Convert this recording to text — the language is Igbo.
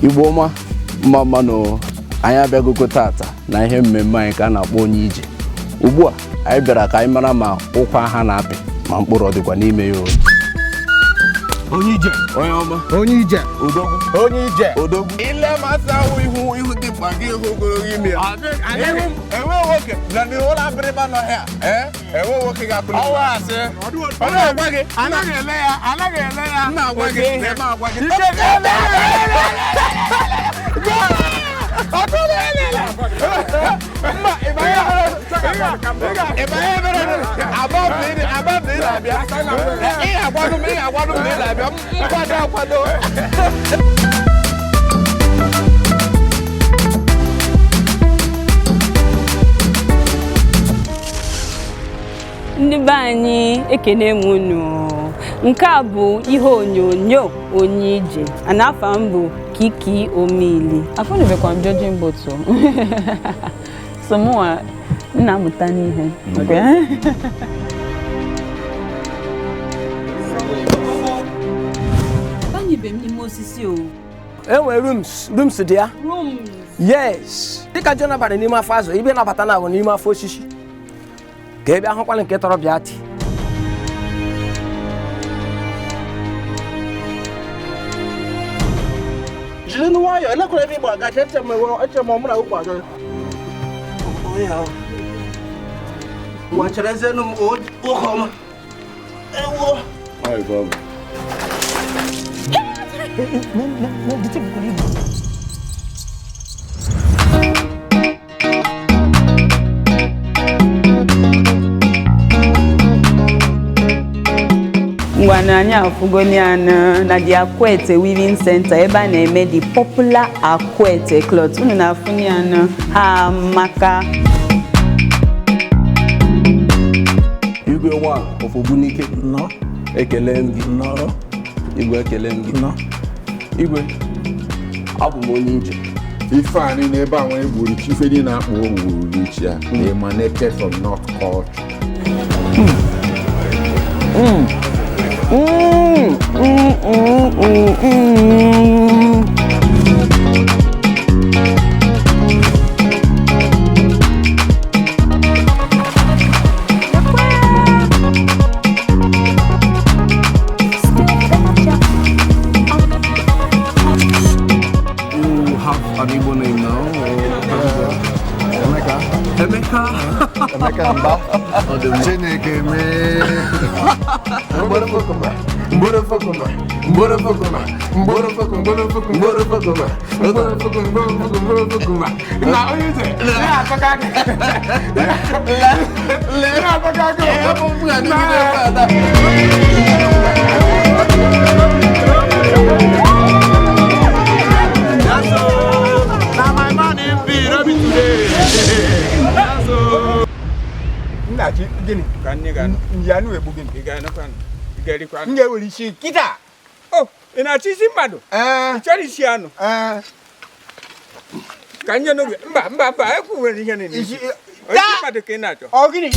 Igbo ọma, mma mma nụ. Anyị abịagogo tata na ihe mmemme anyị ka a na-akpọ Onye Ije. Ugbu a anyị bịara ka anyị mara ma ụkwa ha na-apị ma mkpụrụ ọ dịkwa n'ime ya o. Onye ije. Onye ọma. Onye ije. Odogwu. Onye ije. Odogwu. Ile masị ahụ ihu ihu dị mkpa gị ihu ogologo ime ya. Ihu m enwe nwoke na ndị ụlọ abịrịba nọ ya. Ee, enwe nwoke ga-akụli. Ọwa asị. Ọ na-agwa gị. Anaghị ele ya, anaghị ele ya. M na-agwa gị, na-eme agwa gị. Nkwado akwado. Ndị be anyị, ekene m unu. Nke a bụ ihe onyonyo Onye Ije, ana afa m bụ Kiki Omili. Afụnubekwa m judging boat o. So mụnwa m na-amụta n'ihe. Okay. Abanyebe m n'ime osisi o. E nwere rooms, rooms dị ya. Rooms? Yes, dịka Jona bara n'ime afọ azụ, ibe nabata na ahụ n'ime afọ osisi ka ebe ahụkwana nke tọrọ bịa ti. Jiri nwayọọ, elekwara ebe ịgba agachi eche m eche m ọmụra ụkwụ aga. Onye ahụ. Ngwa cherezienụ m oge ọma. Ewo. Ngwanụ, anyị afụgoni anụ na the Akwete Weaving Center ebe a na-eme the popular Akwete cloth. Unu na-afụni anụ ha maka Igwe nwa of Ogbunike. Ekele m gị. Igwe, ekele m gị. Igwe, abụ m onye ije. Ife a niile ebe a nwere gburu chi, ife niile akpọ owuru chi ya emanated from North culture. You have an Igbo name now? Or... Emeka. Emeka. Emeka Mba. Chineke mee. Mgboro fokoma. Mgboro fokoma. Mgboro fokoma. Mgboro fokoma. Mgboro fokoma. Mgboro fokoma. Mgboro fokoma. Mgboro fokoma. Mgboro fokoma. Na onye ije. Ihe atọka aka. Ihe atọka aka. Nna chi gịnị? Ka nne ga-anụ. Nji anụ egbu gịnị? Ị ga-anụkwanụ. Ị ga-erikwanụ. M ga-ewere isi kịta. O, ị na-achọ isi mmadụ? Ee. Ị chọrọ isi anụ? Ee. Ka nye n'oge. Mba, mba, mba, ekwuwere ihe niile. Isi Isi mmadụ ka ị na-achọ. Ọ gịnị?